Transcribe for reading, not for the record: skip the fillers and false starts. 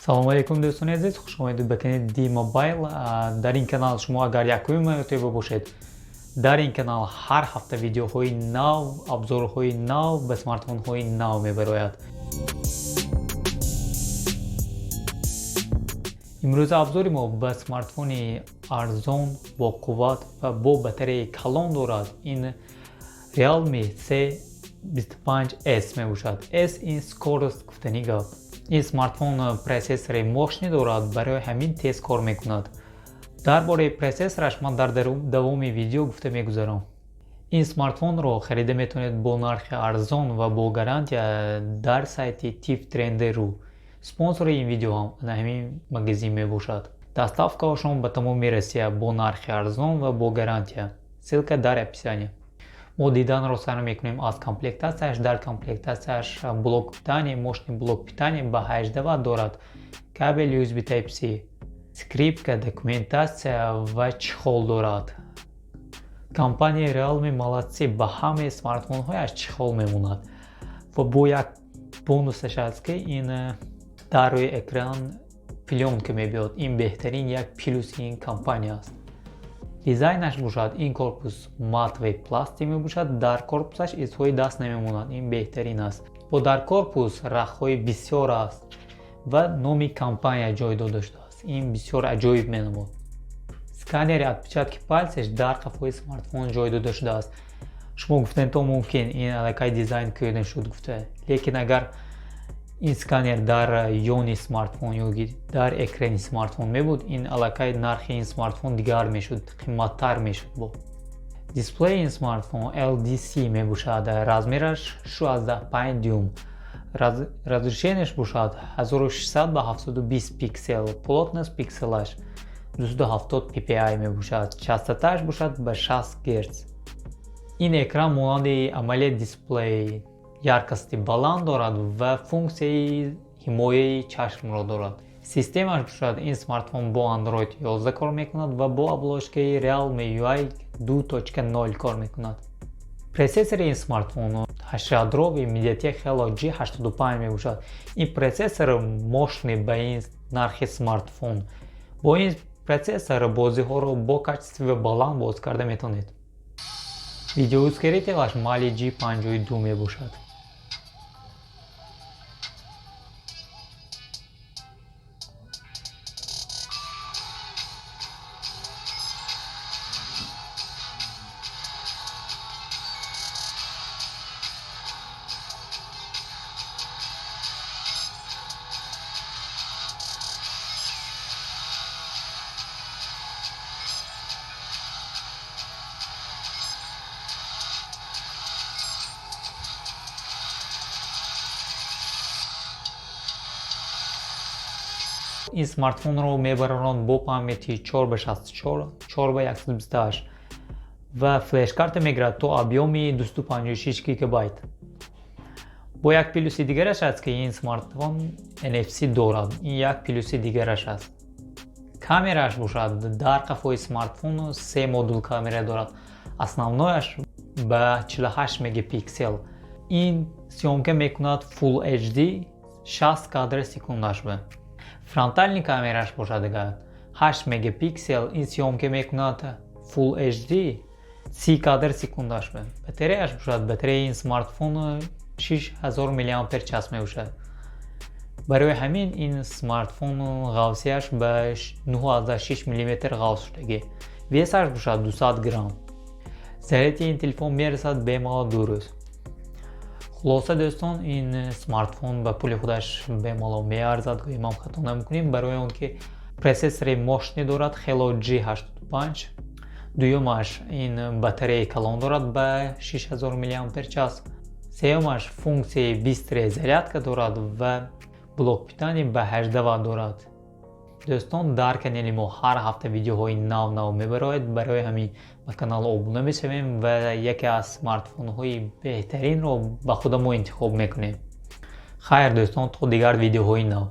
Салому алейкум, дӯстони азиз, хушомадед ба канали Ди Мобайл. Дар ин канал шумо агар якуми маротиба бошед, дар ин канал ҳар ҳафта видеоҳои нав, обзорҳои нав ба смартфонҳои нав мебарояд. Имрӯза обзори мо ба смартфони арзон, бо қувват ва бо батареяи калон дорад. Ин Realme C25S мебошад. S ин скорость гуфтани гап. Ин смартфон процессори мощный дорад, барои ҳамин тез кор мекунад. Дар бораи процессораш ман дар давоми видео гуфта мегузарам. Ин смартфонро харида метавонед бо нархи арзон ва бо гарантия дар сайти tiftrend.ru. Спонсори ин видео ҳам ана ҳамин магазин мебошад. Доставкаашон ба тамоми Россия бо нархи арзон ва бо гарантия. Ссылка дар описание. Мо диданро сар мекунем аз комплектатсияш. Дар комплектатсияш блок питания, мощный блок питания ба 18 ватт дорад, кабель USB Type-C, скрепка, документатсия ва чехол дорад. Компанияи Realme молодцы, ба ҳамаи смартфонҳояш чехол мемонад ва бо як бонусаш аст, ки ин дар рӯи экран плёнка мебиёд. Ин беҳтарин як плюси ин компания аст. Дизайнаш бошад, ин корпус матовый пластик мебошад, дар корпусаш изҳои даст намемонад, ин беҳтарин аст. Бо дар корпус рахҳои бисёр аст ва номи компания ҷой дода шудааст. Ин бисёр аҷоиб менамуд. Сканери отпечатки пальцаш дар қафои смартфон ҷой дода шудааст. Шумо гуфтем, то мумкин ин аллакай дизайн кӯҳна шуд гуфта, лекин агар ин сканер дар ёни смартфон ё дар экрани смартфон мебуд, ин аллакай нархи ин смартфон дигар мешуд, қимматтар мешуд. Бо дисплеи ин смартфон LDC мебошад, размераш 6,5 дюйм, разрешениеш бошад 1600 ба 720 пиксел, плотность пикселаш 270 ppi мебошад, частотааш бошад ба 60 герц. Ин экран монанди AMOLED дисплей яркости баланд дорад ва функсияи ҳимояи чашмро дорад. Системаш бошад, ин смартфон бо Android 11 кор мекунад ва бо оболочкаи Realme UI 2.0 кор мекунад. Процессори ин смартфон ҳаштядрови MediaTek Helio G85 мебошад. Ин процессор мощный ба ин нархи смартфон. Бо ин процессор бозиҳоро бо качествои баланд боз карда метавонед. Видеоускорителаш Mali G52 мебошад. Ин смартфонро мебароранд бо памяти 4 ба 64, 4 ба 128 ва флешкарта мегирад то объёми 256 гигабайт. Бо як плюси дигараш аст, ки ин смартфон NFC дорад. Ин як плюси дигараш аст. Камераш бошад, дар қафои смартфон се модул камера дорад. Основнояш ба 48 мегапиксел. Ин съёмка мекунад Full HD 60 кадр секундаш. Ба фронтальный камераш бошад дигар 8 мегапиксел, ин съёмка мекунад Full HD 30 кадр секундаш. Ба батареяш бошад, батареяи ин смартфон 6000 мАч мебошад. Барои ҳамин ин смартфон ғавсияш ба 9,6 мм ғавс шудагӣ. Весаш бошад 200 грамм. Заряди ин телефон мерасад бемалол 2 рӯз. Хулоса, дӯстон, ин смартфон ба пули худаш бемалол меарзад, гӯем ҳам хато намекунем, барои он ки процессори мощный дорад Helio G85, дуюмаш ин батареяи калон дорад ба 6000 мАч, сеюмаш функсияи быстрая зарядка дорад ва блок питания ба 18 ватт дорад. Дӯстон, дар канали мо ҳар ҳафта видеоҳои нав нав мебарояд, барои ҳамин ба канал обуна мешавем ва яке аз смартфонҳои беҳтаринро ба худамо интихоб мекунем. Хайр, дӯстон, то дигар видеоҳои нав.